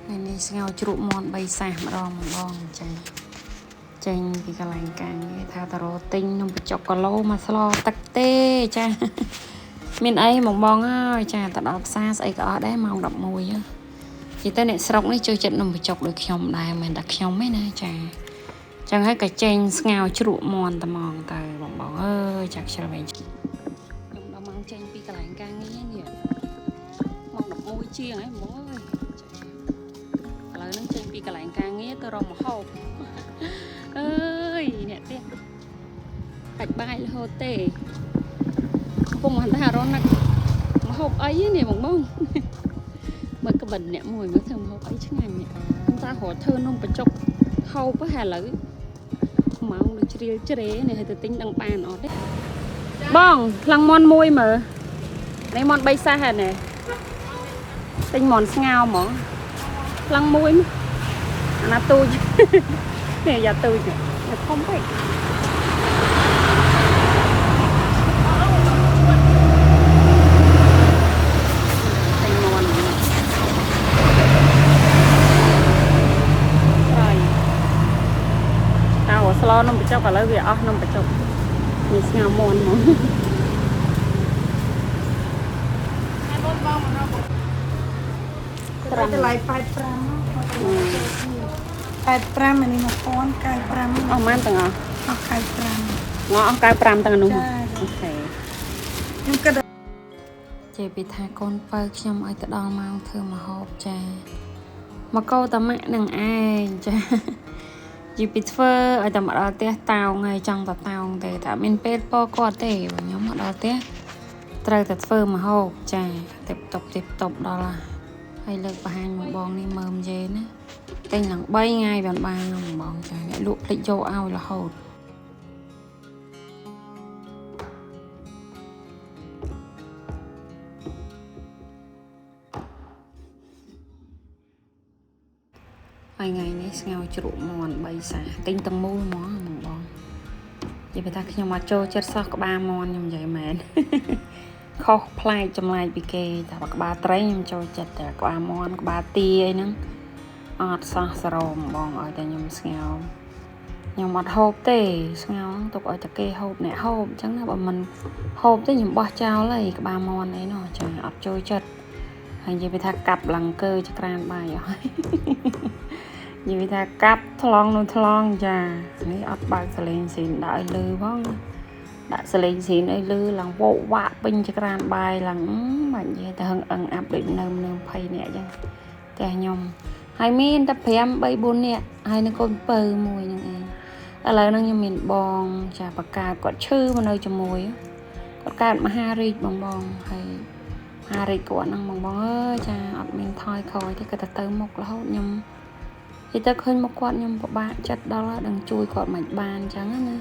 ថ្ងៃនេះស្ងោរជ្រក់មាន់3សាសម្ដងម្ដងចាចេញពីកន្លែងការងារថាតរទិញនំបញ្ចុកគីឡូមកស្លទឹកទេចាមានអីមកបងហើយចាទៅដល់ផ្សារស្អីក៏អត់ដែរម៉ោង11ហ៎និយាយទៅអ្នកស្រុកនេះចូលចិត្តនំបញ្ចុកដូចខ្ញុំដែរមិនតែខ្ញុំទេណាចាចឹងហើយក៏ចេញស្ងោរជ្រក់មាន់តែហ្មងទៅបងបងអើយចាខ្ជិលវិញខ្ញុំដល់ម៉ោងចេញពីកន្លែងការងារនេះម៉ោង11ជាងហើយបងអើយ ឥឡូវហ្នឹងចេញពីកន្លែងការងារទៅរកម្ហូបអើយអ្នកផ្ទះកាច់បាយរហូតទេកំពុងមិនថារនឹកម្ហូបអីនេះបងបងមើលក្បិនអ្នកមួយមើលធ្វើម្ហូបអីឆ្ងាញ់នេះខ្ញុំថារត់ធ្វើនំបញ្ចុកហូបហ៎ឥឡូវម៉ោងដូចជ្រៀលជ្រេនេះឲ្យទៅទិញដឹងបានអត់ទេបងថ្លឹងមន់មួយមើលនេះមន់3សាសហ៎នេះទិញមន់ស្ងោហ្មងថ្លឹងមួយមើល អាណាទូច នេះយ៉ាទូចនេះយ៉ាធំពេកតែមន់ត្រីតើស្លនំបញ្ចុកឥឡូវវាអស់នំបញ្ចុកនេះស្ងោរមន់ហ្មង ត្រឹមតម្លៃ85 85អានេះ1095 អស់ម៉ានទាំងអស់ អស់95 ងអស់95ទាំងនោះ ចា អូខេ ខ្ញុំគិត ចេះពីថាកូនបើខ្ញុំឲ្យទៅដល់ម៉ោងធ្វើម្ហូបចាមកកោតាម៉ាក់នឹងឯងចាយីពីធ្វើឲ្យតែមកដល់ផ្ទះតោងហើយចង់តតោងទេតែអត់មានពេលពោគាត់ទេបើខ្ញុំមកដល់ផ្ទះត្រូវតែធ្វើម្ហូបចាទេបតប់ទេបតប់ដល់ហើយលើកបង្ហាញមកបងនេះមើមយេណាទិញឡើង3ថ្ងៃបានបានមកបងចាអ្នកលក់ភ្លេចយកឲ្យរហូត ហើយថ្ងៃនេះស្ងោរជ្រក់មាន់3សាទិញទាំងមូលហ្មងបងបងនិយាយថាខ្ញុំអត់ចូលចិត្តសោះក្បាលមាន់ខ្ញុំនិយាយមែន ខុសប្លែកចម្លែកពីគេតែបើក្បាលត្រីខ្ញុំចូលចិត្តតែក្បាលមាន់ក្បាលទាអីហ្នឹងអត់សោះសរោមបងឲ្យតែខ្ញុំស្ងោរខ្ញុំអត់ហូបទេស្ងោរហ្នឹងទុកឲ្យតែគេហូបអ្នកហូបអញ្ចឹងណាបើមិនហូបទេខ្ញុំបោះចោលហើយក្បាលមាន់អីនោះចាអត់ចូលចិត្តហើយនិយាយពីថាកាប់ឡើងកើចក្រានបាយអស់ហើយ និយាយថាកាប់ថ្លង់នោះថ្លង់ចានេះអត់បើកសលេងស៊ីនដាក់ឲ្យលឺផងដាក់សលេងស៊ីនឲ្យលឺឡើងវោកវាក់ពេញចក្រានបាយឡើងបាច់និយាយទៅហឹងអឹងអាប់ដូចនៅនៅ20នាក់អញ្ចឹងផ្ទះខ្ញុំហើយមានតែ5 3 4នាក់ហើយនឹងកូនពៅមួយហ្នឹងឯងឥឡូវហ្នឹងខ្ញុំមានបងចាបកាគាត់ឈឺមកនៅជាមួយគាត់កើតមហារាជបងបងហើយមហារាជគាត់ហ្នឹងបងបងអើយចាអត់មានថយក្រោយទេគាត់ទៅមុខរហូតខ្ញុំ និយាយទៅឃើញមកគាត់ខ្ញុំពិបាកចិត្តដល់ហើយដឹងជួយគាត់មិនបានអញ្ចឹងណា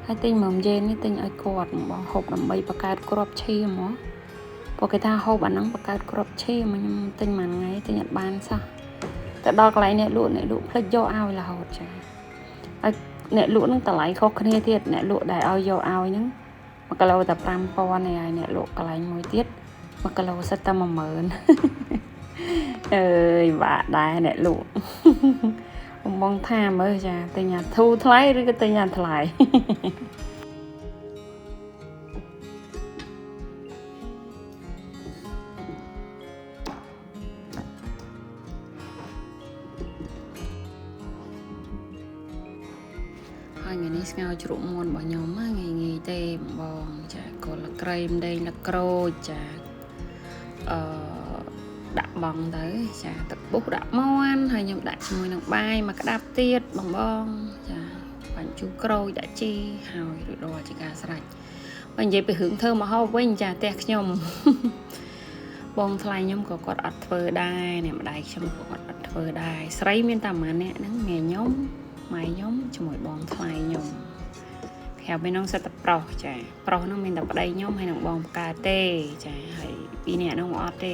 ហើយទិញមើមយេននេះទិញឲ្យគាត់បងហូបដើម្បីបង្កើតគ្រាប់ឈាមហ៎ព្រោះគេថាហូបអាហ្នឹងបង្កើតគ្រាប់ឈាមខ្ញុំទិញមួយថ្ងៃទិញអត់បានសោះទៅដល់កន្លែងអ្នកលក់អ្នកលក់ភ្លេចយកឲ្យរហូតចាហើយអ្នកលក់ហ្នឹងតម្លៃខុសគ្នាទៀតអ្នកលក់ដែលឲ្យយកឲ្យហ្នឹង1គីឡូតែ5000ឯងហើយអ្នកលក់កន្លែងមួយទៀត1គីឡូសិតតែ10000អើយបាក់ដែរអ្នកលក់ បងបងថាមើលចាទិញអាធូរថ្លៃឬក៏ទិញអាថ្លៃ ហើយថ្ងៃនេះស្ងោរជ្រក់មាន់របស់ខ្ញុំណាងាយងាយទេបងបងចាគល់លក្រែមដេងលក្រូចចាអឺដាក់បងទៅចាទឹកបុះដាក់មាន់ហើយខ្ញុំដាក់ជាមួយនឹងបាយមួយក្តាប់ទៀតបងបងចាបាញ់ជូរក្រូចដាក់ជីហើយរួចរាល់ជាការស្រេចបើនិយាយពីរឿងធ្វើម្ហូបវិញចាផ្ទះខ្ញុំ បងថ្លៃខ្ញុំក៏គាត់អត់ធ្វើដែរអ្នកម្ដាយខ្ញុំក៏គាត់អត់ធ្វើដែរស្រីមានតែម៉ាអ្នកហ្នឹងម៉ែខ្ញុំម៉ែខ្ញុំជាមួយបងថ្លៃខ្ញុំក្រៅពីហ្នឹងសិតតែប្រុសចាប្រុសហ្នឹងមានតែប្តីខ្ញុំហើយនឹងបងបង្កើតទេចាហើយពីរអ្នកហ្នឹងអត់ទេ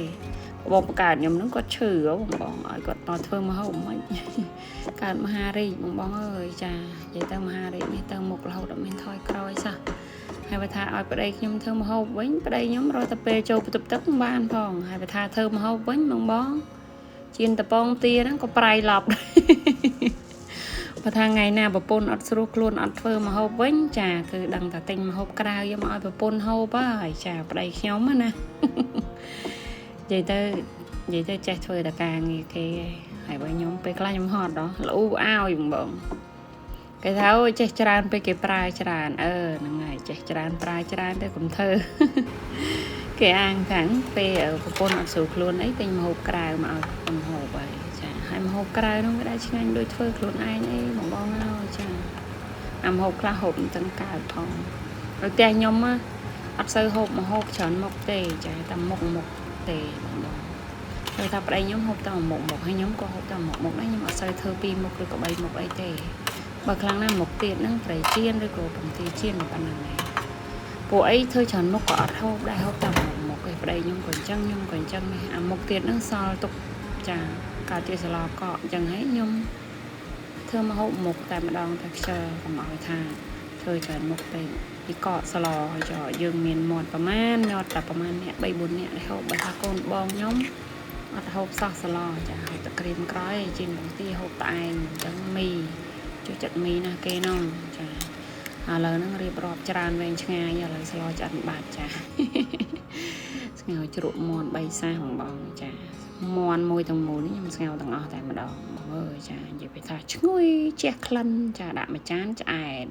បងបង្កើតខ្ញុំហ្នឹងគាត់ឈឺហ៎បងបងឲ្យគាត់មកធ្វើម្ហូបមិន កើតមហារាជបងបងអើយចានិយាយទៅមហារាជនេះទៅមុខរហូតអត់មានថយក្រោយសោះហើយបើថាឲ្យប្តីខ្ញុំធ្វើម្ហូបវិញប្តីខ្ញុំរត់ទៅពេលចូលបន្ទប់ទឹកមិនបានផងហើយបើថាធ្វើម្ហូបវិញបងបង ជៀនតពងទាហ្នឹងក៏ប្រៃឡប់ដែរ បើថាថ្ងៃណាប្រពន្ធអត់ស្រួលខ្លួនអត់ធ្វើម្ហូបវិញចាគឺដឹងតែទិញម្ហូបក្រៅយកមកឲ្យប្រពន្ធហូបហើយចាប្តីខ្ញុំណា និយាយទៅនិយាយទៅចេះធ្វើតែការងារគេឯងហើយបើខ្ញុំពេលខ្លះខ្ញុំហត់ដល់ល្អូឲ្យបងបងគេថាអូយចេះច្រើនពេកគេប្រើច្រើនអឺហ្នឹងហើយចេះច្រើនប្រើច្រើនទៅកុំធ្វើ គេអាងថាងពេលប្រពន្ធអត់ស្រួលខ្លួនអីទិញម្ហូបក្រៅមកឲ្យប្រពន្ធហូបហើយចាហើយម្ហូបក្រៅនោះវាដែរឆ្ងាញ់ដូចធ្វើខ្លួនឯងអីបងបងអើយចាអាម្ហូបខ្លះហូបមិនទាំងកើតផងហើយផ្ទះខ្ញុំណាអត់សូវហូបម្ហូបច្រើនមុខទេចាតែមុខមុខទេបងបងគឺថាប្តីខ្ញុំហូបតែមុខមុខហើយខ្ញុំក៏ហូបតែមុខមុខដែរខ្ញុំអត់សូវធ្វើពីរមុខឬក៏បីមុខអីទេបើខ្លាំងណាស់មុខទៀតហ្នឹងត្រីចៀនឬក៏ពងទាចៀនប៉ុណ្ណឹងឯង ពួកអីធ្វើច្រើនមុខក៏អត់ហូបដែរហូបតែមុខមុខឯងប្តីខ្ញុំក៏អញ្ចឹងខ្ញុំក៏អញ្ចឹងដែរអាមុខទៀតហ្នឹងសល់ទុកចាកើតជាសឡកកអញ្ចឹងហើយខ្ញុំធ្វើមកហូបមុខតែម្ដងតែខ្ជិលកុំឲ្យថាធ្វើច្រើនមុខពេកពីកកសឡហើយចយើងមានមាត់ប្រមាណញាត់តែប្រមាណអ្នក3 4នាក់ដែលហូបបើថាកូនបងខ្ញុំអត់ហូបសោះសឡចាហូបតែក្រៀមក្រោយជិះពងទាហូបតែឯងអញ្ចឹងមីចូលចិត្តមីណាស់គេនោះចា ឥឡូវហ្នឹងរៀបរាប់ច្រើនវែងឆ្ងាយឥឡូវស្លឆ្អិនបាត់ចា ស្ងោរជ្រក់មាន់3សាសបងបងចាមាន់មួយទាំងមូលនេះខ្ញុំស្ងោរទាំងអស់តែម្ដងបងអើយចានិយាយពីថាឈ្ងុយជះក្លិនចាដាក់មួយចានឆ្អែត